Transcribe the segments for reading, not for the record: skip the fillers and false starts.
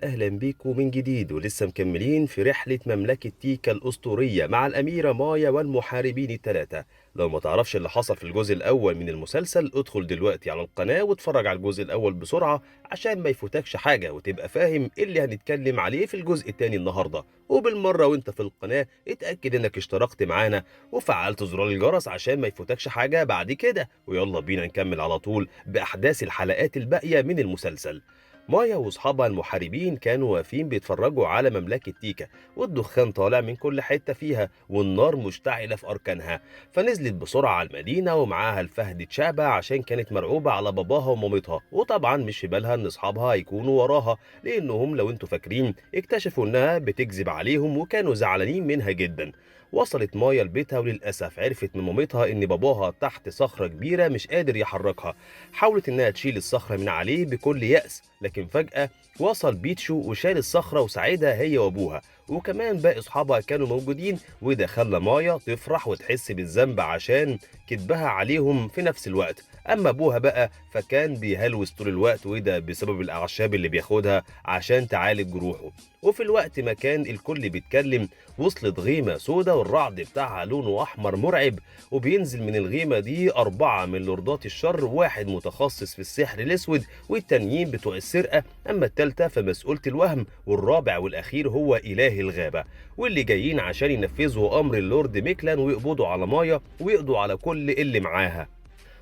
أهلا بيكم من جديد، ولسه مكملين في رحلة مملكة تيكا الأسطورية مع الأميرة مايا والمحاربين الثلاثة. لو ما تعرفش اللي حصل في الجزء الأول من المسلسل ادخل دلوقتي على القناة واتفرج على الجزء الأول بسرعة عشان ما يفوتكش حاجة وتبقى فاهم اللي هنتكلم عليه في الجزء الثاني النهاردة. وبالمرة وانت في القناة اتأكد انك اشتركت معانا وفعلت زرار الجرس عشان ما يفوتكش حاجة بعد كده. ويلا بينا نكمل على طول بأحداث الحلقات الباقية من المسلسل. مايا واصحابها المحاربين كانوا واقفين بيتفرجوا على مملكة تيكا، والدخان طالع من كل حتة فيها والنار مشتعلة في أركانها. فنزلت بسرعة على المدينة ومعاها الفهد تشابا عشان كانت مرعوبة على باباها ومامتها، وطبعا مش في بالها ان اصحابها هيكونوا وراها، لانهم لو انتوا فاكرين اكتشفوا انها بتكذب عليهم وكانوا زعلانين منها جدا. وصلت مايا لبيتها وللأسف عرفت من مامتها إن باباها تحت صخرة كبيرة مش قادر يحركها. حاولت إنها تشيل الصخرة من عليه بكل يأس، لكن فجأة وصل بيتشو وشال الصخرة وساعدها هي وأبوها، وكمان باقي أصحابها كانوا موجودين، وده خلى مايا تفرح وتحس بالذنب عشان كدبها عليهم في نفس الوقت. أما أبوها بقى فكان بيهلوس طول الوقت، وده بسبب الأعشاب اللي بياخدها عشان تعالج جروحه. وفي الوقت ما كان الكل بيتكلم وصلت غيمة سودة والرعد بتاعها لونه أحمر مرعب، وبينزل من الغيمة دي 4 من لوردات الشر، واحد متخصص في السحر الأسود والتانيين بتوع السرقة، أما التالتة فمسؤولة الوهم، والرابع والأخير هو إله الغابة، واللي جايين عشان ينفذوا أمر اللورد ميكلان ويقبضوا على مايا ويقضوا على كل اللي معاها.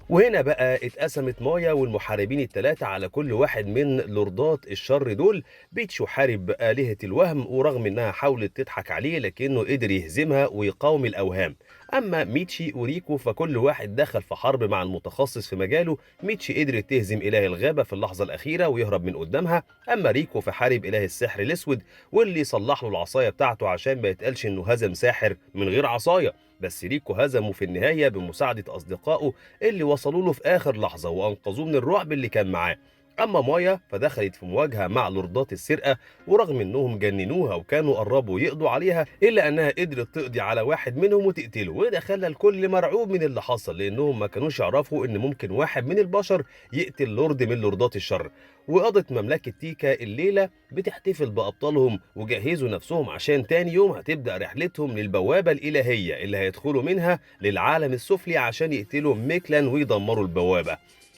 وهنا بقى اتقسمت مايا والمحاربين الثلاثة على كل واحد من لوردات الشر دول. بيتشو حارب آلهة الوهم، ورغم انها حاولت تضحك عليه لكنه قدر يهزمها ويقاوم الأوهام. أما ميتشي وريكو فكل واحد دخل في حرب مع المتخصص في مجاله. ميتشي قدرت تهزم إله الغابة في اللحظة الأخيرة ويهرب من قدامها، أما ريكو فحارب إله السحر الأسود واللي صلح له العصاية بتاعته عشان ما يتقالش إنه هزم ساحر من غير عصاية. بس ريكو هزمه في النهاية بمساعدة أصدقائه اللي وصلوا له في آخر لحظة وأنقذوه من الرعب اللي كان معاه. أما مايا فدخلت في مواجهة مع لوردات السرقة، ورغم إنهم جننوها وكانوا قربوا يقضوا عليها إلا أنها قدرت تقضي على واحد منهم وتقتله، وده خلى الكل مرعوب من اللي حصل لأنهم ما كانوش يعرفوا إن ممكن واحد من البشر يقتل لورد من لوردات الشر. وقضت مملكة تيكا الليلة بتحتفل بأبطالهم وجهزوا نفسهم عشان تاني يوم هتبدأ رحلتهم للبوابة الإلهية اللي هيدخلوا منها للعالم السفلي عشان يقتلوا ميكلان ويدمروا البوابة.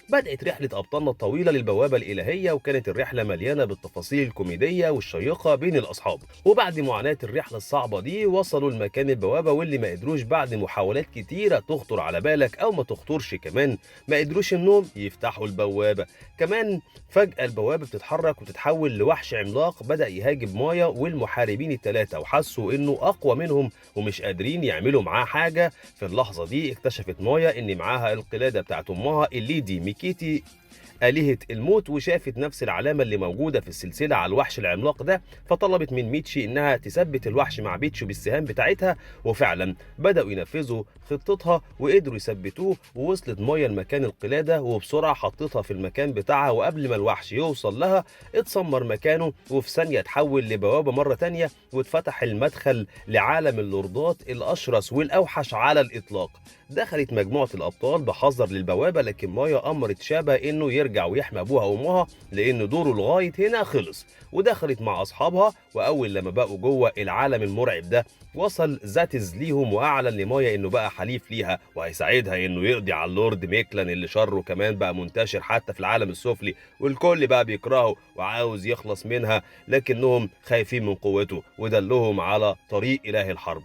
بدأت رحلة أبطالنا الطويلة للبوابة الإلهية، وكانت الرحلة مليانة بالتفاصيل الكوميدية والشيقة بين الأصحاب. وبعد معاناة الرحلة الصعبة دي وصلوا لمكان البوابة، واللي ما قدروش بعد محاولات كتيرة تخطر على بالك أو ما تخطرش كمان ما قدروش إنهم يفتحوا البوابة. كمان فجأة البوابة بتتحرك وتتحول لوحش عملاق بدأ يهاجم مايا والمحاربين الثلاثة، وحسوا إنه أقوى منهم ومش قادرين يعملوا معاه حاجة. في اللحظة دي اكتشفت مايا إن معاها القلادة بتاعت أمها الليدي ميكيتي آلهة الموت، وشافت نفس العلامة اللي موجودة في السلسلة على الوحش العملاق ده، فطلبت من ميتشي إنها تثبت الوحش مع بيتشو بالسهام بتاعتها، وفعلا بدأوا ينفذوا خطتها وقدروا يثبتوه. ووصلت مايا لمكان القلادة وبسرعة حطتها في المكان بتاعها، وقبل ما الوحش يوصل لها اتسمر مكانه، وفي ثانية اتحول لبوابة مرة تانية واتفتح المدخل لعالم اللوردات الأشرس والأوحش على الإطلاق. دخلت مجموعة الأبطال بحذر للبوابة، لكن مايا أمرت شابا إنه يرجع ويحمي أبوها وأمها لأن دوره لغاية هنا خلص، ودخلت مع أصحابها. وأول لما بقوا جوه العالم المرعب ده وصل زاتز ليهم وأعلن لمايا إنه بقى حليف ليها وهيساعدها إنه يقضي على اللورد ميكلان اللي شره كمان بقى منتشر حتى في العالم السفلي، والكل بقى بيكرهه وعاوز يخلص منها، لكنهم خايفين من قوته، ودلهم على طريق إله الحرب.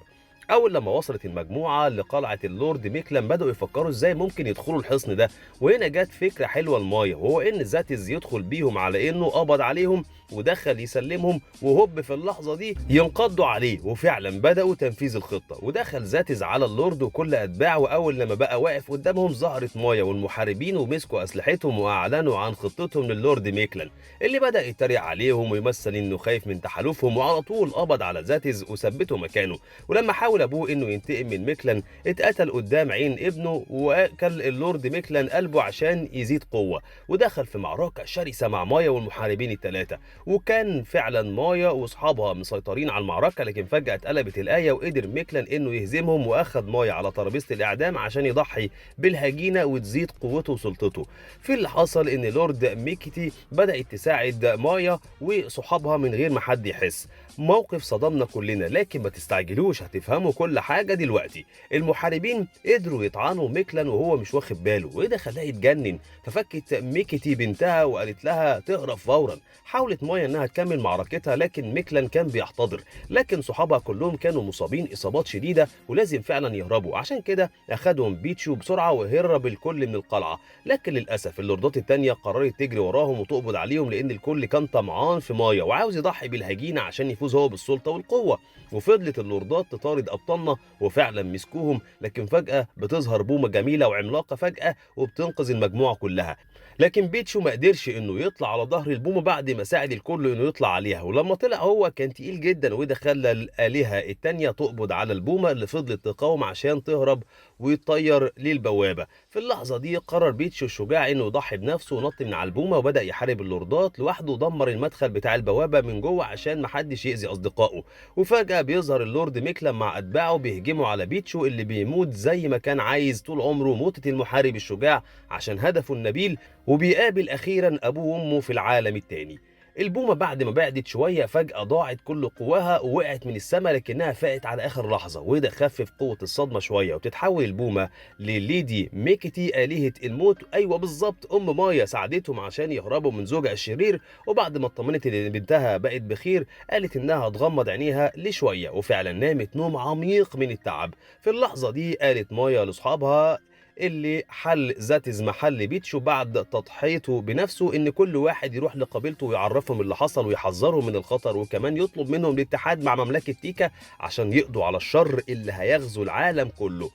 أول لما وصلت المجموعة لقلعة اللورد ميكلان بدأوا يفكروا إزاي ممكن يدخلوا الحصن ده، وهنا جت فكرة حلوة لمايا، وهو إن زاتز يدخل بيهم على إنه قبض عليهم ودخل يسلمهم، وهوب في اللحظة دي ينقضوا عليه، وفعلا بدأوا تنفيذ الخطة. ودخل زاتز على اللورد وكل أتباعه، وأول لما بقى واقف قدامهم ظهرت مايا والمحاربين ومسكوا أسلحتهم وأعلنوا عن خطتهم للورد ميكلان اللي بدأ يتريق عليهم ويمثل إنه خايف من تحالفهم، وعلى طول قبض على زاتز وثبته مكانه. ولما حاول ابوه انه ينتقم من ميكلان اتقتل قدام عين ابنه، واكل اللورد ميكلان قلبه عشان يزيد قوه، ودخل في معركه شرسه مع مايا والمحاربين الثلاثه. وكان فعلا مايا واصحابها مسيطرين على المعركة، لكن فجأة اتقلبت الآية وقدر ميكلان انه يهزمهم واخد مايا على ترابيزة الاعدام عشان يضحي بالهجينة وتزيد قوته وسلطته. في اللي حصل ان لورد ميكيتي بدأت تساعد مايا وصحابها من غير ما حد يحس. موقف صدمنا كلنا، لكن ما تستعجلوش، هتفهموا كل حاجة دلوقتي. المحاربين قدروا يطعنوا ميكلان وهو مش واخد باله، وده خلاه يتجنن، ففكت ميكيتي بنتها وقالت لها تهرب فورا. حاولت مايا انها تكمل معركتها، لكن ميكلان كان بيحتضر، لكن صحابها كلهم كانوا مصابين اصابات شديدة ولازم فعلا يهربوا. عشان كده اخدهم بيتشو بسرعة وهرب الكل من القلعة، لكن للاسف اللوردات التانية قررت تجري وراهم وتقبض عليهم، لان الكل كان طمعان في مايا وعاوز يضحي بالهجينة عشان يفوز هو بالسلطة والقوة. وفضلت اللوردات تطارد ابطالنا وفعلا مسكوهم، لكن فجأة بتظهر بومة جميلة وعملاقة فجأة وبتنقذ المجموعة كلها. لكن بيتشو ما قدرش انه يطلع على ظهر البومة بعد ما ساعد الكل انه يطلع عليها، ولما طلع هو كان تقيل جدا، وده خلى الآلهة التانية تقبض على البومة اللي فضلت تقاوم عشان تهرب ويطير للبوابة. في اللحظة دي قرر بيتشو الشجاع انه يضحي بنفسه ونط من على البومة وبدأ يحارب اللوردات لوحده، ودمر المدخل بتاع البوابة من جوه عشان محدش يأذي أصدقائه. وفجأة بيظهر اللورد ميكلان مع أتباعه بيهجموا على بيتشو اللي بيموت زي ما كان عايز طول عمره، موتة المحارب الشجاع عشان هدفه النبيل، وبيقابل أخيرا أبوه وأمه في العالم التاني. البومة بعد ما بعدت شوية فجأة ضاعت كل قواها ووقعت من السماء، لكنها فاقت على آخر لحظة، وده خفف قوة الصدمة شوية، وبتتحول البومة لليدي ميكيتي آلهة الموت. أيوة بالظبط، أم مايا ساعدتهم عشان يهربوا من زوجها الشرير، وبعد ما اطمنت إن بنتها بقت بخير قالت إنها هتغمض عينيها لشوية، وفعلا نامت نوم عميق من التعب. في اللحظة دي قالت مايا لأصحابها اللي حل زاتز محل بيتشو بعد تضحيته بنفسه ان كل واحد يروح لقبيلته ويعرفهم اللي حصل ويحذرهم من الخطر، وكمان يطلب منهم الاتحاد مع مملكة تيكا عشان يقضوا على الشر اللي هيغزو العالم كله.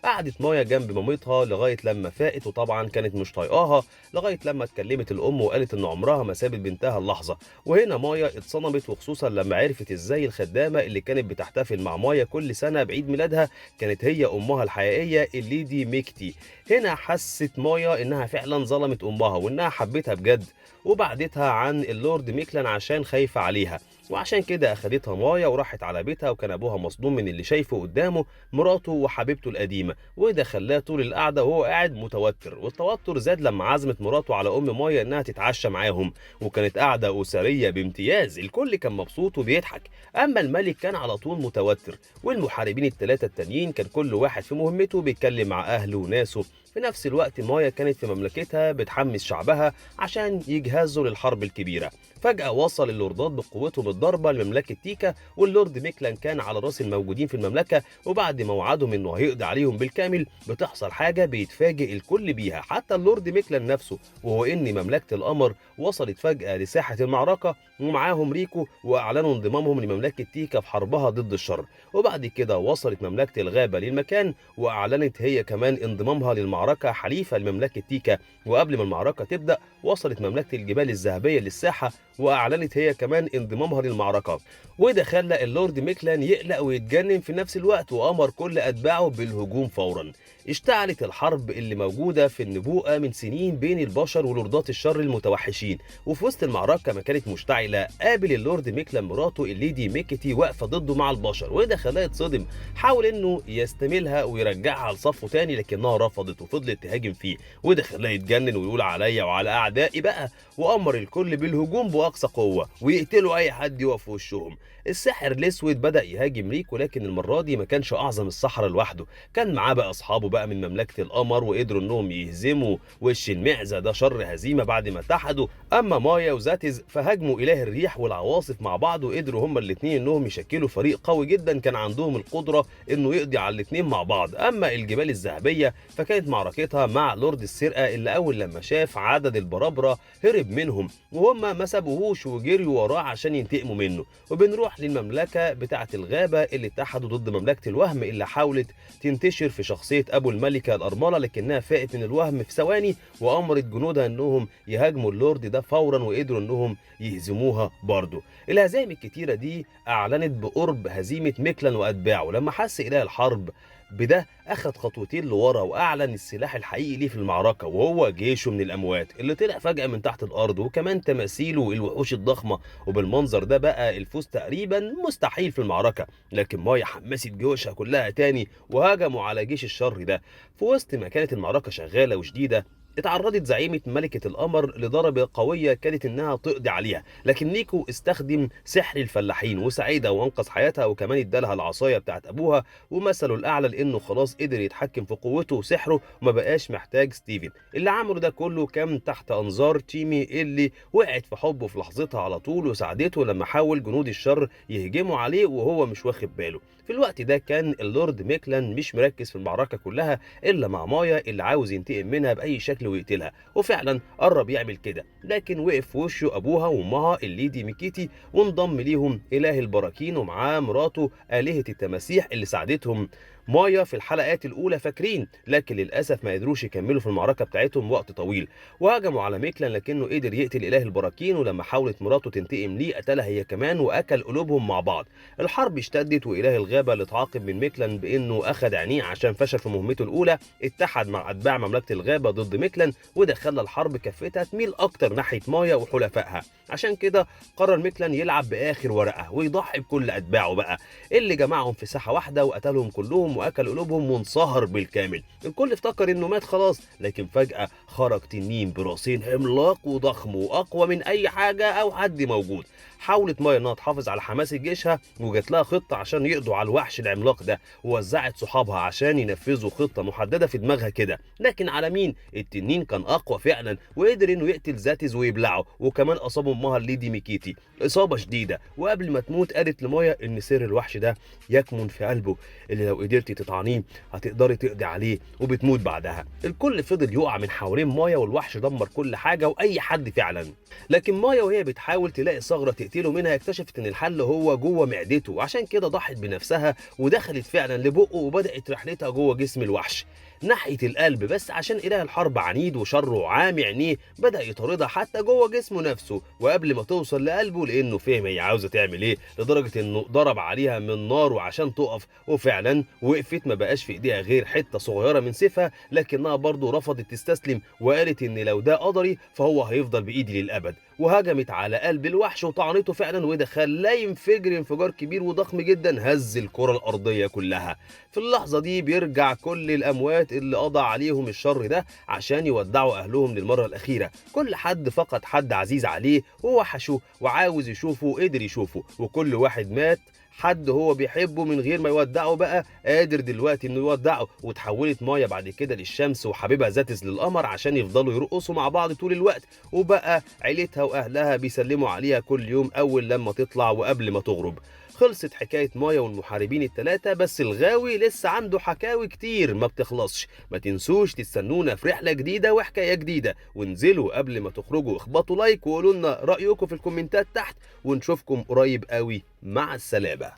قعدت مايا جنب مامتها لغاية لما فاقت، وطبعا كانت مش طايقاها لغاية لما اتكلمت الأم وقالت إن عمرها ما سابت بنتها اللحظة. وهنا مايا اتصدمت، وخصوصا لما عرفت إزاي الخدامة اللي كانت بتحتفل مع مايا كل سنة بعيد ميلادها كانت هي أمها الحقيقية الليدي ميكتي. هنا حست مايا إنها فعلا ظلمت أمها وإنها حبتها بجد، وبعدتها عن اللورد ميكلان عشان خايفة عليها، وعشان كده أخدتها مايا وراحت على بيتها. وكان أبوها مصدوم من اللي شايفه قدامه، مراته وحبيبته القديمة، وده خلاه طول القعدة وهو قاعد متوتر. والتوتر زاد لما عزمت مراته على أم مايا إنها تتعشى معاهم، وكانت قعدة أسرية بامتياز، الكل كان مبسوط وبيضحك. أما الملك كان على طول متوتر، والمحاربين الثلاثة التانيين كان كل واحد في مهمته بيتكلم مع أهله وناسه. في نفس الوقت مايا كانت في مملكتها بتحمس شعبها عشان يجهزوا للحرب الكبيرة. فجأة وصل اللوردات بقوتهم الضربة لمملكة تيكا، واللورد ميكلان كان على راس الموجودين في المملكة، وبعد ما وعدهم انه هيقضي عليهم بالكامل بتحصل حاجة بيتفاجئ الكل بيها، حتى اللورد ميكلان نفسه، وهو ان مملكة القمر وصلت فجأة لساحة المعركة ومعاهم ريكو، واعلنوا انضمامهم لمملكة تيكا في حربها ضد الشر. وبعد كده وصلت مملكة الغابة للمكان واعلنت هي كمان انضمامها للمعركة حليفة لمملكة تيكا. وقبل ما المعركة تبدأ وصلت مملكة الجبال الذهبية للساحة وأعلنت هي كمان انضمامها للمعركة، وده خلى اللورد ميكلان يقلق ويتجنن في نفس الوقت، وأمر كل أتباعه بالهجوم فورا. اشتعلت الحرب اللي موجودة في النبوءة من سنين بين البشر ولوردات الشر المتوحشين. وفي وسط المعركة ما كانت مشتعلة قابل اللورد ميكلان مراته الليدي ميكيتي واقفة ضده مع البشر، وده خلاه يتصدم. حاول انه يستميلها ويرجعها لصفة تاني، لكنها رفضت وفضلت تهاجم فيه، وده خلاه يتجنن ويقول عليا وعلى اعدائي بقى، وامر الكل بالهجوم باقصى قوة ويقتلوا اي حد يقف في وشهم. الساحر الاسود بدا يهاجم ريكو، لكن المرة دي ما كانش اعظم السحرة لوحده، كان معاه بقى اصحابه بقى من مملكة القمر، وقدروا انهم يهزموا وش المعزه ده شر هزيمة بعد ما اتحدوا. اما مايا وزاتز فهاجموا اله الريح والعواصف مع بعض، وقدروا هما الاثنين انهم يشكلوا فريق قوي جدا كان عندهم القدرة انه يقضي على الاثنين مع بعض. اما الجبال الذهبية فكانت معركتها مع لورد السرقة اللي اول لما شاف عدد البرابره هرب منهم، وهم ما سابوهوش وجريوا وراه عشان ينتقموا منه. وبنروح للمملكة بتاعه الغابة اللي اتحدوا ضد مملكة الوهم اللي حاولت تنتشر في شخصية ابو الملكة الارملة، لكنها فاقت من الوهم في ثواني وامرت جنودها انهم يهاجموا اللورد ده فورا، وقدروا انهم يهزموها برضه. الهزائم الكتيرة دي اعلنت بقرب هزيمة ميكلان واتباعه. لما حس اله الحرب بده اخد خطوتين لورا واعلن السلاح الحقيقي ليه في المعركة، وهو جيشه من الاموات اللي طلع فجاة من تحت الارض، وكمان تماثيله الوحوش الضخمة. وبالمنظر ده بقى الفوز تقريبا مستحيل في المعركة. لكن مايا حمست جيوشها كلها تاني وهجموا على جيش الشر ده. في وسط ما كانت المعركة شغالة وشديده، اتعرضت زعيمة ملكة القمر لضربة قوية كادت انها تقضي عليها، لكن نيكو استخدم سحر الفلاحين وساعدها وانقذ حياتها، وكمان ادالها العصاية بتاعت ابوها ومثله الاعلى، لانه خلاص قدر يتحكم في قوته وسحره وما بقاش محتاج ستيفن. اللي عمله ده كله كان تحت انظار تيمي اللي وقعت في حبه في لحظتها على طول، وساعدته لما حاول جنود الشر يهجموا عليه وهو مش واخد باله. في الوقت ده كان اللورد ميكلان مش مركز في المعركة كلها الا مع مايا اللي عاوز ينتقم منها باي شكل ويقتلها، وفعلا قرب يعمل كده، لكن وقف في وشه ابوها وامها الليدي ميكيتي، وانضم ليهم اله البراكين ومعاه مراته آلهة التماسيح اللي ساعدتهم مايا في الحلقات الاولى فاكرين، لكن للاسف ما قدروش يكملوا في المعركة بتاعتهم وقت طويل، وهجموا على ميكلان لكنه قدر يقتل اله البراكين، ولما حاولت مراته تنتقم ليه قتلها هي كمان واكل قلوبهم مع بعض. الحرب اشتدت، واله الغابة اللي اتعاقب من ميكلان بانه اخذ عينيه عشان فشل في مهمته الاولى اتحد مع اتباع مملكة الغابة ضد ميكلان، وده خلى الحرب كفتها تميل اكتر ناحية مايا وحلفائها. عشان كده قرر ميكلان يلعب باخر ورقة ويضحي بكل اتباعه بقى اللي جمعهم في ساحة واحدة وقتلهم كلهم واكل قلوبهم وانصهر بالكامل. الكل افتكر انه مات خلاص، لكن فجاة خرج تنين براسين عملاق وضخم واقوى من اي حاجة او حد موجود. حاولت مايا انها تحافظ على حماسه جيشها، وجات لها خطه عشان يقضوا على الوحش العملاق ده، ووزعت صحابها عشان ينفذوا خطه محددة في دماغها كده. لكن على مين؟ التنين كان اقوى فعلا وقدر انه يقتل زاتز ويبلعه، وكمان اصاب امها الليدي ميكيتي اصابه شديدة. وقبل ما تموت قالت لمايا ان سر الوحش ده يكمن في قلبه، اللي لو قدرتي تطعنيه هتقدري تقضي عليه، وبتموت بعدها. الكل فضل يقع من حوالين مايا، والوحش دمر كل حاجة واي حد فعلا. لكن مايا وهي بتحاول تلاقي ثغره تقتله منها اكتشفت ان الحل هو جوه معدته، وعشان كده ضحت بنفسها ودخلت فعلا لبقه، وبدات رحلتها جوه جسم الوحش ناحية القلب. بس عشان اله الحرب عنيد وشره عامي عينيه بدا يطاردها حتى جوه جسمه نفسه، وقبل ما توصل لقلبه لانه فهم هي عاوزه تعمل ايه، لدرجة انه ضرب عليها من ناره عشان تقف، وفعلا وقفت. ما بقاش في ايديها غير حتة صغيرة من سيفها، لكنها برضه رفضت تستسلم وقالت ان لو ده قدري فهو هيفضل بايدي للابد. وهجمت على قلب الوحش وطعنته فعلا، وده خلاه ينفجر انفجار كبير وضخم جدا هز الكره الارضية كلها. في اللحظة دي بيرجع كل الاموات اللي قضى عليهم الشر ده عشان يودعوا اهلهم للمرة الاخيرة. كل حد فقد حد عزيز عليه ووحشه وعاوز يشوفه قدر يشوفه، وكل واحد مات حد هو بيحبه من غير ما يودعه بقى قادر دلوقتي انه يودعه. وتحولت مايا بعد كده للشمس وحبيبها زاتز للقمر عشان يفضلوا يرقصوا مع بعض طول الوقت، وبقى عيلتها واهلها بيسلموا عليها كل يوم اول لما تطلع وقبل ما تغرب. خلصت حكاية مايا والمحاربين الثلاثة، بس الغاوي لسه عنده حكاوي كتير ما بتخلصش. ما تنسوش تستنونا في رحلة جديدة وحكاية جديدة، وانزلوا قبل ما تخرجوا اخبطوا like وقولوا لنا رأيكم في الكومنتات تحت، ونشوفكم قريب قوي. مع السلامة.